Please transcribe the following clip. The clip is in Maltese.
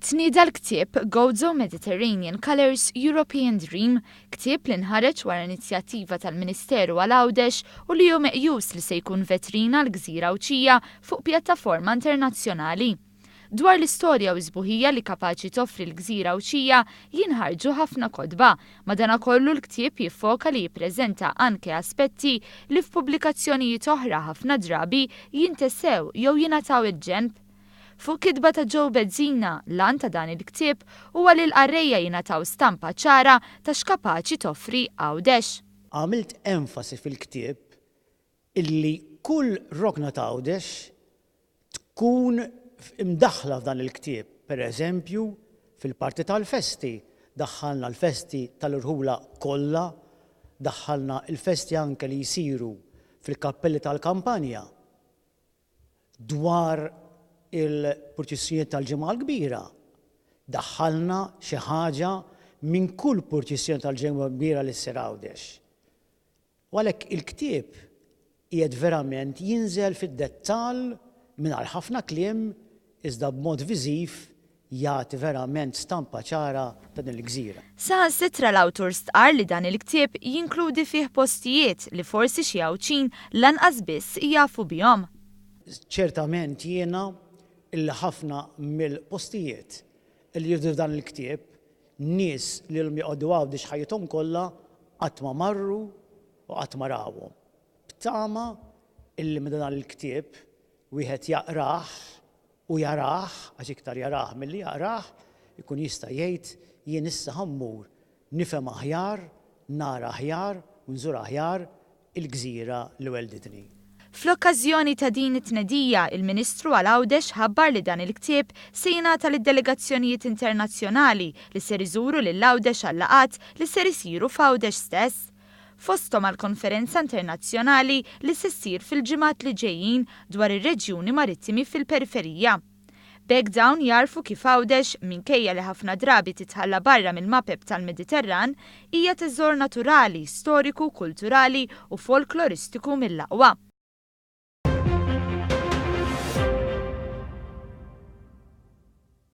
Tnieda l-ktieb Gozo Mediterranean Colours European Dream, ktieb li nħareġ wara inizjattiva tal-Ministeru għal Għawdex u li hu meqjus li se jkun vetrina għall-gżira Għawdxija fuq pjattaforma internazzjonali. Dwar l-istorja u s-sbuħija li kapaċi toffri l-gżira Għawdxija jinħarġu ħafna kotba, madanakollu l-ktieb jiffoka li jippreżenta anke aspetti li f'pubblikazzjonijiet oħra ħafna drabi jintesew jew jingħataw il-ġenb. Fuq kitba ta' Joe Bezzina, l-għan ta' dan il-ktieb huwa li l-qarrejja jingħataw stampa ċara ta' x'kapaċi toffri Għawdex. Għamilt enfasi fil-ktieb illi kull rokna ta' Għawdex tkun imdaħħla f'dan il-ktieb. Per eżempju, fil-parti tal-festi, daħħalna l-festi tal-irħula kollha, daħħalna l-festi anke li jsiru fil-kappelli tal-kampanja. Dwar il-purċissjonijiet tal-Ġimgħa l-Kbira, daħħalna xi ħaġa minn kull purċissjoni tal-Ġimgħa l-Kbira li ssir Għawdex. U għalhekk il-ktieb qiegħed verament jinżel fid-dettall mingħajr ħafna kliem iżda b'mod viżiv jagħti verament stampa ċara ta' din il-gżira. Saħansitra l-awtur stqarr li dan il-ktieb jinkludi fih postijiet li forsi xi Għawdxin lanqas biss jafu bihom. Ċertament jiena illi ħafna mill-postijiet li jidhru f'dan il-ktieb, nies li ilhom joqogħdu Għawdex ħajjithom kollha qatt ma marru u qatt ma rawhom. B'tama illi meta dan il-ktieb wieħed jaqrah u jarah, għax iktar jarah milli jaqrah, ikun jista' jgħid jien issa ħa mmur nifhem aħjar, nara aħjar u nżur aħjar il-gżira li wellditni. Fl-okkażjoni ta' din it-tnedija, il-Ministru għal Għawdex ħabbar li dan il-ktieb se jingħata lid-delegazzjonijiet internazzjonali li ser iżuru lil Għawdex għal-laqgħat li ser isiru f'Għawdex stess. Fosthom għall-konferenza internazzjonali li se ssir fil-ġimgħat li ġejjin dwar ir-reġjuni marittimi fil-periferija. B'hekk dawn jagħrfu kif Għawdex, minkejja li ħafna drabi titħalla barra mill-mapep tal-Mediterran, hija teżor naturali, storiku, kulturali u folkloristiku mill-aqwa.